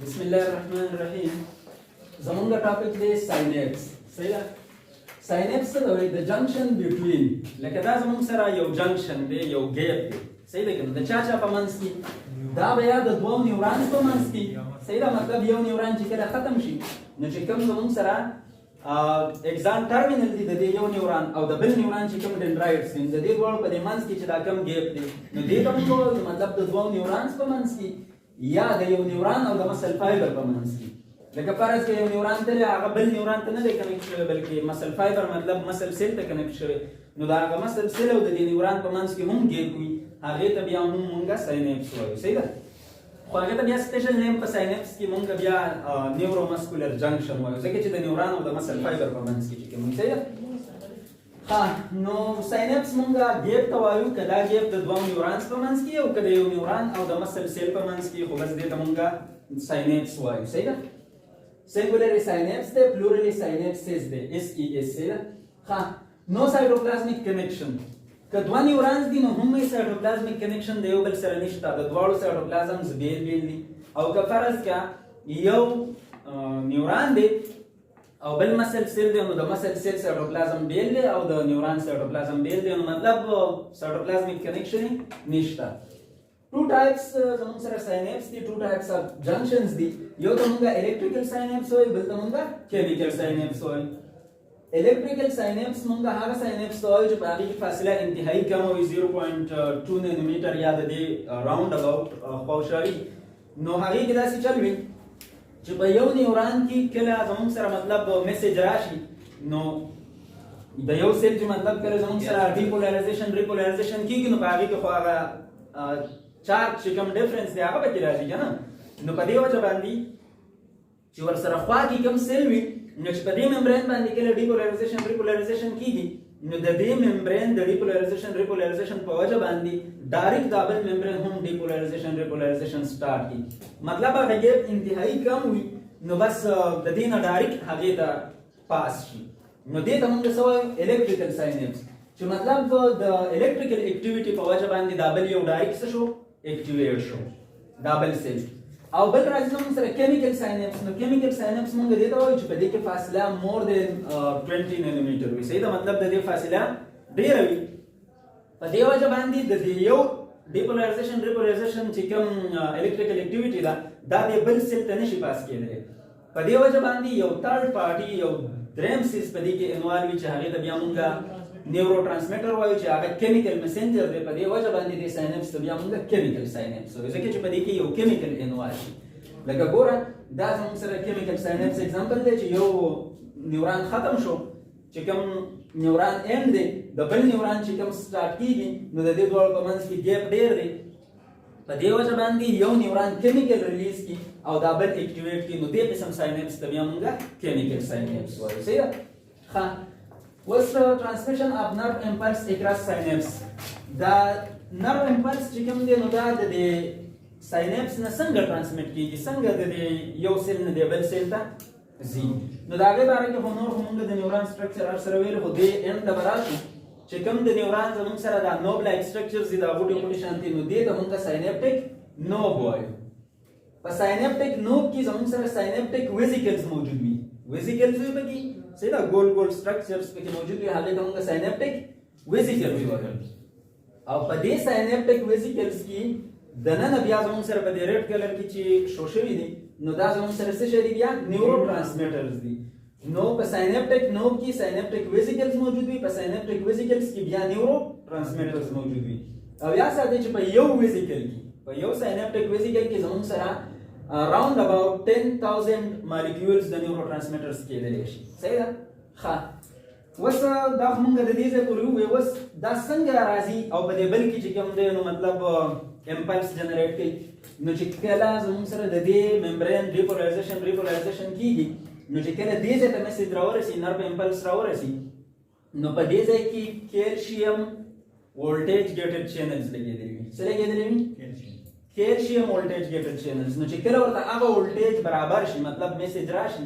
بسم الله الرحمن الرحیم. زمونږ ټاپک دی synapse، صحیح ده؟ synapse څه ته وایي؟ د junction between، لکه دا زمونږ سره یو junction دی، یو gap دی، صحیح ده کنه؟ د چا چا په منځ کې؟ دا بیا د دوو neurons په منځ کې، صحیح ده؟ مطلب یو neuron چې کله ختم شي، نو چې کوم زمونږ سره axon terminal دی د دې یو neuron او د بل neuron چې کوم dendrites دي، د دې دواړو په دې منځ کې چې دا کوم gap دی، نو دې ته موږ وایو، مطلب د دوو neurons په منځ کې یا د یو neuron او د muscle fiber په منځ کې. لکه فرض کې یو neuron ته هغه بل neuron ته نه دی connect شوی، بلکې muscle fiber، مطلب muscle cell ته connect شوی، نو دا هغه muscle cell او د دې neuron په منځ کې هم gap وي، هغه ته بیا هم مونږه synapse وایو، صحیح ده؟ خو هغه ته بیا special name په synapse کې مونږ بیا neuromuscular junction وایو، ځکه چې د neuron او د muscle fiber په منځ کې چې کوم، صحیح ده؟ ها، نو synapse مونږه gap ته وایو، که دا gap د دوو neurons په منځ کې او که د یو neuron او د muscle cell په منځ کې، خو بس دې ته مونږه synapse وایو، صحیح ده؟ singular synapse ده، plural synapses ده، S E S، صحیح ده؟ ها، no cytoplasmic connection. که دوه neurons دي، نو هم یې cytoplasmic connection د یو بل سره نشته، د دواړو cytoplasms بیل بیل دي. او که فرض کا یو neuron دی او بل muscle cell دی، نو د muscle cell cytoplasm بیل دی او د neuron cytoplasm بیل دی، نو مطلب cytoplasmic connection نشته. Two types زموږ سره synapse دي، two types of junctions دي. یو ته موږ electrical synapse وایو، بل ته موږ chemical synapse وایو. Electrical synapse موږ هغه synapse ته وایو چې په هغې کې فاصله انتهایی کمه وي، 0.2 نانومیټر یا د دې round about خواوشا وي. نو هغې کې داسې چل وي چې په یو neuron کې کله زموږ سره مطلب message راشي، نو د یو cell چې مطلب کله زموږ سره depolarization repolarization کیږي، نو په هغې کې خو هغه چارج چې کوم difference دی، هغه پکې راځي که نه؟ نو په دې وجه باندې چې ورسره خوا کې کوم cell وي، نو چې په دې membrane باندې کله depolarization repolarization کیږي، نو د دې membrane د depolarization repolarization په وجه باندې direct دا بل membrane هم depolarization repolarization start کی. مطلب هغه gap انتهایی کم وي، نو بس د دې نه direct هغه ته pass شي. نو دې ته موږ څه وایو؟ Electrical synapse، چې مطلب د electrical activity په وجه باندې دا بل یو direct څه شو؟ Activate شو دا بل cell. او بل راځي زموږ سره chemical synapse. نو chemical synapse موږ دې ته وایو چې په دې کې فاصله more than 20 نانومیټر وي، صحیح ده؟ مطلب د دې فاصله ډیره وي. په دې وجه باندې د دې یو depolarization repolarization چې کوم electrical activity ده، دا د بل cell ته نشي pass کېدلی. په دې وجه باندې یو third party، یو دریم څیز په دې کې involve وي چې هغه ته بیا مونږه neurotransmitter وایو، چې هغه chemical messenger دی. په دې وجه باندې د synapse ته بیا مونږه chemical synapse وایو، ځکه چې په دې کې یو chemical involve شي. لکه ګوره، دا زموږ سره chemical synapse example دی چې یو neuron ختم شو، چې کوم neuron end دی، د بل neuron چې کوم start کیږي، نو د دې دواړو په منځ کې gap ډیر دی. په دې وجه باندې یو neuron chemical release کی او دا بل activate کی. نو دې قسم synapse ته بیا مونږه chemical synapse وایو، صحیح ده؟ ښه، اوس transmission of nerve impulse across synapse. دا nerve impulse چې کوم دی، نو دا د دې synapse نه څنګه transmit کیږي، څنګه د دې یو cell نه دی بل cell ته ځي؟ نو دا هغې باره کې خو نور خو مونږ د neuron structure هر سره ویل، خو دې end ته به راشو چې کوم د neuron زمونږ سره دا knob like structures دي، دا غوټې غوټې شانتي، نو دې ته مونږ synaptic knob وایو. په synaptic knob کې زمونږ سره synaptic vesicles موجود وي. Vesicles وي پکې، صحیح ده؟ ګول ګول structures پکې موجود وي، هغه ته مونږ synaptic vesicles وایو. او په دې synaptic vesicles کې دننه بیا زمونږ سره په دې red color کې چې شو شوي دي، نو دا زمونږ سره څه شی دي؟ بیا neurotransmitters دي. نو په synaptic knob کې synaptic vesicles موجود وي، په synaptic vesicles کې بیا neurotransmitters موجود وي. او یا ساده چې په یو vesicle کې، په یو synaptic vesicle کې زمونږ سره round about 10,000 molecules د neurotransmitters کېدلی شي، صحیح ده؟ ښه، اوس دا خو مونږ د دې ځای پورې وویل. اوس دا څنګه راځي او په دې بل کې چې کوم دی، نو مطلب impulse generate کوي؟ نو چې کله زمونږ سره د دې membrane depolarization repolarization کیږي، نو چې کله دې ځای ته message راورسي، nerve impulse راورسي، نو په دې ځای کې calcium voltage gated channels لګېدلي وي. څه لګېدلي وي؟ Calcium voltage gated channels. نو چې کله ورته هغه voltage برابر شي، مطلب message راشي،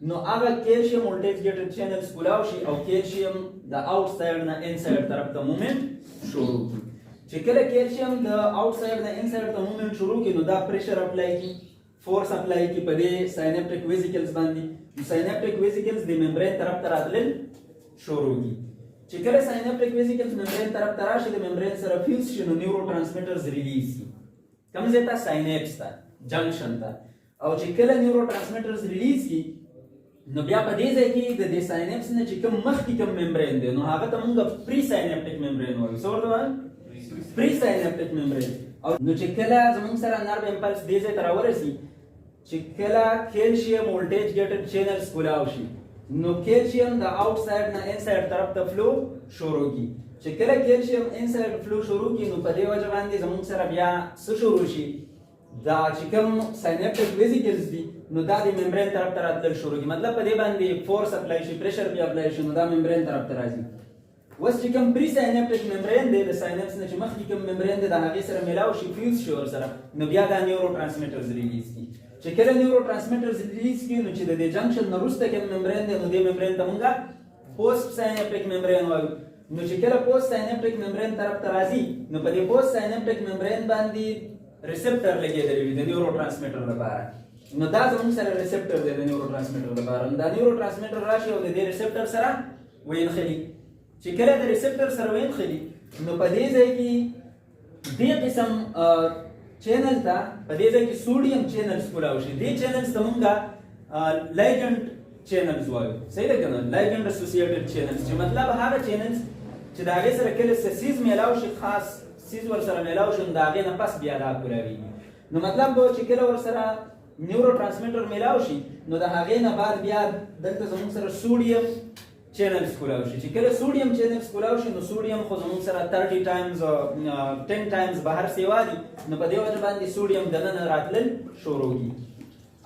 نو هغه calcium voltage gated channels کولاو شي او کیلشیم د outside نه inside طرف ته movement شروع کړي. چې کله کیلشیم د outside نه inside ته movement شروع کړي، نو دا pressure apply کی. force apply کی په دې synaptic vesicles باندې. نو synaptic vesicles د membrane طرف ته راتلل شروع کی. چې کله synaptic vesicles membrane طرف ته راشي، د membrane سره فیوز شي، نو neurotransmitters release کی. کوم ځای ته؟ synapse ته، junction ته. او چې کله neurotransmitters release کی، نو بیا په دې ځای کې د دې synapse نه چې کوم مخکې کوم membrane دی، نو هغه ته مونږ presynaptic membrane وایو. څه ورته وایو؟ presynaptic membrane. او نو چې کله زمونږ سره nerve impulse دې ځای ته راورسي، چې کله calcium voltage gated channels کولاو شي، نو کیلشیم د outside نه inside طرف ته flow شروع کی. چې کله calcium inside flow شروع کی، نو په دې وجه باندې زمونږ سره بیا څه شروع شي؟ دا چې کوم synaptic vesicles دي، نو دا د membrane طرف ته راتلل شروع کی. مطلب په دې باندې force apply شي، pressure پې apply شي، نو دا membrane طرف ته راځي. اوس چې کوم presynaptic membrane دی، د synapse نه چې مخکې کوم membrane دی، د هغې سره ملاو شي، فیوز شي ورسره، نو بیا دا neurotransmitters release کی. چې کله neurotransmitters release کی، نو چې د دې junction نه وروسته کوم membrane دی، نو دې membrane ته مونږه postsynaptic membrane وایو. نو چې کله postsynaptic membrane طرف ته راځي، نو په دې postsynaptic membrane باندې receptor لګېدلی وي د neurotransmitter لپاره. نو دا زموږ سره receptor دی د neurotransmitter لپاره. نو دا neurotransmitter راشي او د دې receptor سره وینخلي. چې کله د receptor سره وینخلي، نو په دې ځای کې دې قسم channel ته، په دې ځای کې sodium channels کولاو شي. دې channels ته مونږه ligand channels وایو، صحیح ده کنه؟ ligand associated channels، چې مطلب هغه channels چې د هغې سره کله څه څیز میلاو شي، خاص څیز ورسره میلاو شي، نو د هغې نه پس بیا دا کولاویږي. نو مطلب چې کله ورسره neurotransmitter میلاو شي، نو د هغې نه بعد بیا دلته زموږ سره sodium channels کولاو شي. چې کله sodium channels کولاو شي، نو سوډیم خو زموږ سره 30 times، 10 times بهر سیوا دي، نو په دې وجه باندې سوډیم دننه راتلل شروع کی.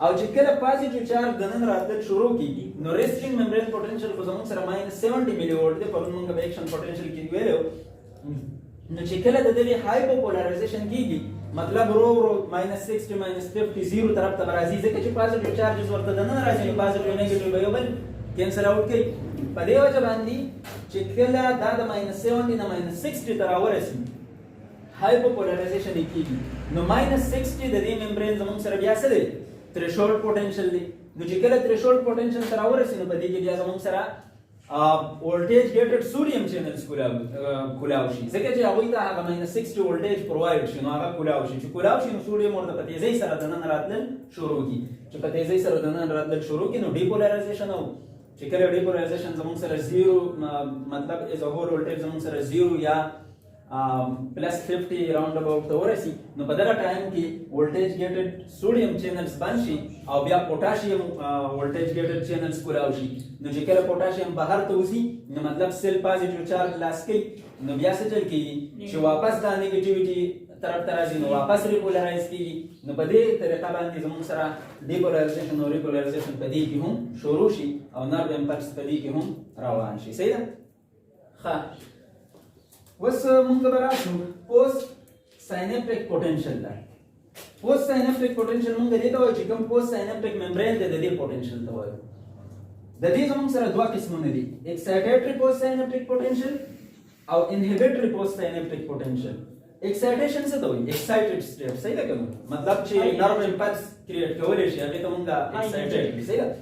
او چې کله positive charge دننه راتلل شروع کی، نو resting membrane potential خو زموږ سره minus 70 millivolt دی. پرون موږ په action potential کې ویلو. نو چې کله د دې hypopolarization کیږي، مطلب ورو ورو minus 60، minus 50، zero طرف ته راځي، ځکه چې positive charges ورته دننه راځي، نو positive negative به یو بل cancel out کوي. په دې وجه باندې چې کله دا د minus 70 نه minus 60 ته راورسي، hypopolarization کیږي، نو minus 60 د دې membrane زموږ سره بیا څه دی؟ threshold potential دی. نو چې کله threshold potential ته راورسي، نو په دې کې بیا زموږ سره voltage gated sodium channels کولاو شي، ځکه چې هغوی ته هغه minus 60 voltage provide شي، نو هغه کولاو شي. چې کولاو شي، نو سوډیم ورته په تیزۍ سره دننه راتلل شروع کی. چې په تیزۍ سره دننه راتلل شروع کی، نو depolarization، او چې کله depolarization زموږ سره zero، مطلب as a whole voltage زموږ سره zero یا plus 50 round about ته ورسي، نو په دغه time کې voltage gated sodium channels بند شي او بیا potassium voltage gated channels کولاو شي. نو چې کله پوټاشیم بهر ته وځي، نو مطلب cell positive charge loss کوي، نو بیا څه چل کیږي؟ چې واپس دا negativity طرف ته راځي، نو واپس repolarize کیږي. نو په دې طریقه باندې زموږ سره depolarization او repolarization په دې کې هم شروع شي او nerve impulse په دې کې هم روان شي. صحیح ده؟ ښه، اوس مونږ به راشو postsynaptic potential ده. postsynaptic potential مونږ دې ته وایو چې کوم postsynaptic membrane دی، د دې potential ته وایو. د دې زموږ سره دوه قسمونه دي، excitatory postsynaptic potential او inhibitory postsynaptic potential. Excitation څه ته وایي؟ Excited state، صحیح ده کنه؟ مطلب چې nerve impulse create کولی شي، هغه ته مونږ excited، صحیح ده؟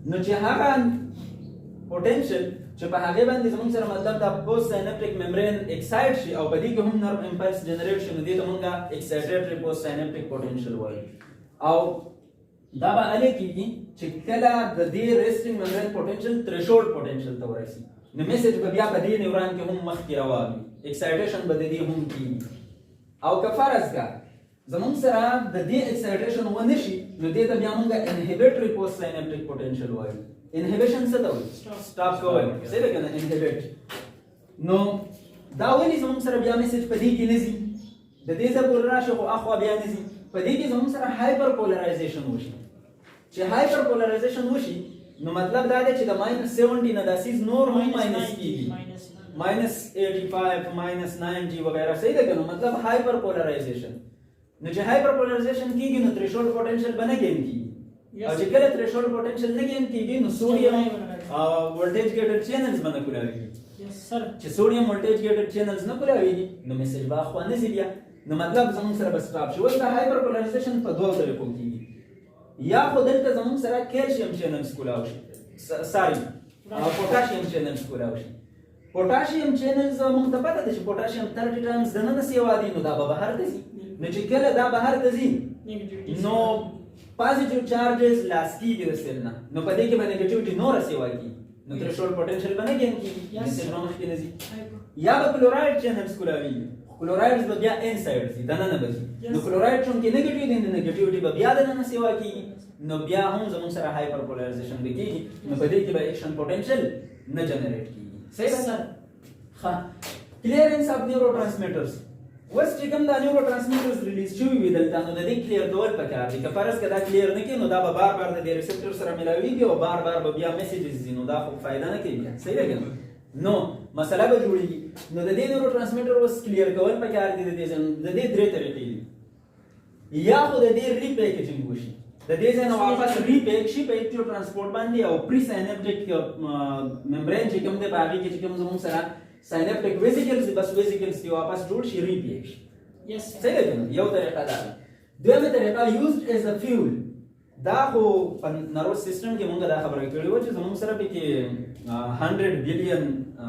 نو چې هغه potential چې په هغه باندې زموږ سره مطلب دا postsynaptic membrane excite شي او په دې کې هم nerve impulse generate شي، نو دې ته مونږ excitatory postsynaptic potential وایو. او دا به هله کېږي چې کله د دې resting membrane potential threshold potential ته ورسي، نو message به بیا په دې neuron کې هم مخکې روان وي، excitation به د دې هم کېږي. او که فرض کا زمونږ سره د دې excitation ونه شي، نو دې ته بیا مونږ inhibitory postsynaptic potential وایو. Inhibition څه ته وایي؟ Stop کول، صحیح ده کنه؟ Inhibit. نو دا ولې زمونږ سره بیا message په دې کې نه ځي؟ د دې ځای پورې راشي خو اخوا بیا نه ځي. په دې کې زمونږ سره hyperpolarization وشي. چې hyperpolarization وشي، نو مطلب دا دی چې د minus 70 نه دا څیز نور هم minus کیږي، minus 85، minus 90 وغیرہ، صحیح ده کنه؟ مطلب hyperpolarization. نو چې hyperpolarization کیږي، نو threshold potential به نه gain کیږي. او چې کله threshold potential نه gain کیږي، نو sodium voltage gated channels به نه کولاویږي. چې sodium voltage gated channels نه کولاویږي، نو message به اخوا نه ځي بیا، نو مطلب زموږ سره به stop شي. اوس دا hyperpolarization په دوو طریقو کیږي. یا خو دلته زموږ سره calcium channels کولاو شي، sorry، potassium channels کولاو شي. Potassium channels موږ ته پته ده چې پوټاشیم 30 times دننه سیوا دي، نو دا به بهر ته ځي. نو چې کله دا بهر ته ځي، نو positive charges loss کیږي د cell نه، نو په دې کې به negativity نوره سیوا کیږي، نو threshold potential به نه gain کیږي، message به مخکې نه ځي. یا به chloride channels کولاویږي، chloride به بیا inside ځي، دننه به ځي. نو کلورایډ چونکې negative دی، نو negativity به بیا دننه سیوا کیږي، نو بیا هم زموږ سره hyperpolarization به کیږي، نو په دې کې به action potential نه generate کیږي. صحیح ده سر؟ ښه، clearance of neurotransmitters. اوس چې کوم دا neurotransmitters release شوي وي دلته، نو د دې clear کول پکار دي. که فرض که دا clear نه کړي، نو دا به بار بار د دې receptor سره ملاویږي او بار بار به بیا messages ځي، نو دا خو فایده نه کوي بیا. صحیح ده که نه؟ نو مسله به جوړیږي. نو د دې neurotransmitter اوس clear کول پکار دي. د دې درې طریقې دي. یا خو د دې repackaging وشي، د دې ځای نه واپس repack شي په active transport باندې او presynaptic membrane چې کوم دی، په هغې کې چې کوم زموږ سره synaptic vesicles دي، بس vesicles دی واپس جوړ شي، repack شي. صحیح ده کنه؟ یو طریقه دا ده. دویمه طریقه used as a fuel. دا خو په nervous system کې مونږ دا خبره کړې وه چې زموږ سره پکې 100 billion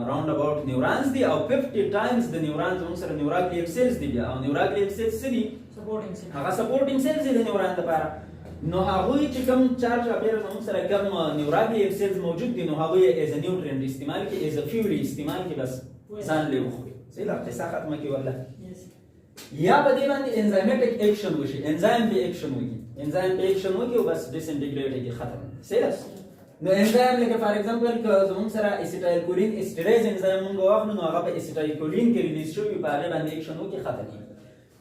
round about neurons دي او 50 times د neurons زموږ سره neuroglial cells دي بیا. او neuroglial cells څه دي؟ Supporting cells. هغه supporting cells دي د neuron لپاره. نو هغوی چې کوم چارج اپیر زموږ سره کوم neuroglial cells موجود دي، نو هغوی as a nutrient استعمال کې، as a fuel استعمال کې، بس ځان له وخوري. صحیح ده؟ قصه ختمه کی والله. یا په دې باندې enzymatic action وشي، انزایم په اکشن وکړي، انزایم په اکشن وکړي او بس disintegrate کی، ختم. صحیح ده؟ نو انزایم لکه for example که زموږ سره acetylcholine esterase enzyme موږ واخلو، نو هغه په acetylcholine کې release شوی، په هغه باندې اکشن وکړي، ختم.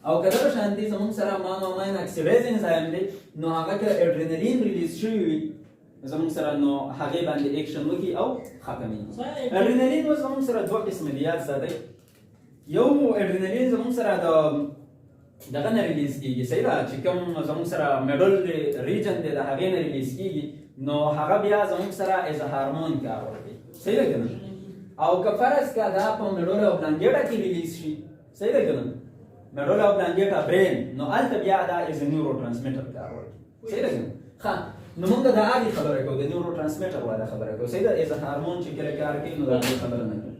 او که دغه شان دي زموږ سره monoamine oxidase enzyme دی، نو هغه که adrenaline release شوی وي زموږ سره، نو هغه باندې اکشن وکړي او ختمېږي. ادرینالین اوس زموږ سره دوه قسمه دي، یاد ساتئ. یو ادرینالین زموږ سره د دغه نه release کیږي، صحیح ده، چې کوم زموږ سره medulla دی، region دی، د هغې نه release کیږي، نو هغه بیا زموږ سره as hormone کار ورکوي. صحیح ده که نه؟ او که فرض کا دا په medulla oblongata کې release شي، صحیح ده که نه، medulla oblongata brain، نو هلته بیا دا as neurotransmitter کار ورکوي. صحیح ده که نه؟ ښه، نو موږ د هغې خبره کوو، د neurotransmitter والا خبره کوو. صحیح ده؟ As hormone چې کله کار کوي، نو د هغې خبره نه کوو.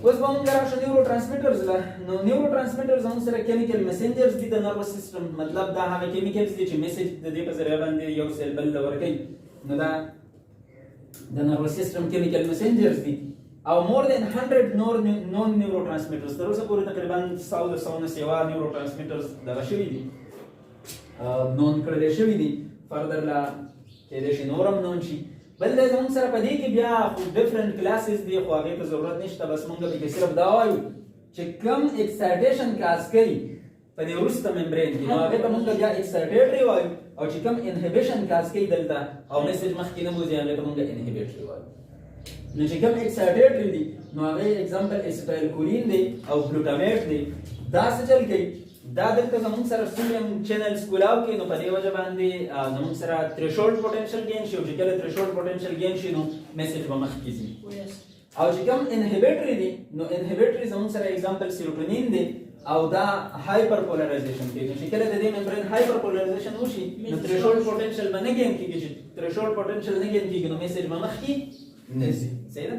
اوس به موږ راشو neurotransmitters له. نو neurotransmitters زموږ سره chemical messengers دي د nervous system. مطلب دا هغه chemicals دي چې message د دې په ذریعه باندې یو cell بل ته ورکوي. نو دا د nervous system chemical messengers دي او more than 100 نور known neurotransmitters. تر اوسه پورې تقریبا 100 د 100 نه سیوا neurotransmitters دغه شوي دي، known کړل شوي دي. Further لا کېدای شي نور هم known شي. بل د زموږ سره په دې کې بیا خو different classes دي، خو هغې ته ضرورت نشته. بس موږ پکې صرف دا وایو چې کوم excitation cause کوي په دې وروسته membrane کې، نو هغې ته موږ بیا excitatory وایو، او چې کوم inhibition cause کوي دلته او message مخکې نه بوځي، هغې ته موږ inhibitory وایو. نو چې کوم excitatory دي، نو هغه example acetylcholine دی او glutamate دی. دا څه چل کوي؟ دا دلته زموږ سره sodium channels کولاو کې، نو په دې وجه باندې زموږ سره threshold potential gain شي، او چې کله threshold potential gain شي، نو message به مخکې ځي. او چې کوم inhibitory دي، نو inhibitory زموږ سره example serotonin دی او دا hyperpolarization کوي. نو چې کله د دې membrane hyperpolarization وشي، نو threshold potential به نه gain کیږي. چې threshold potential نه gain کیږي، نو message به مخکې نه ځي. صحیح ده؟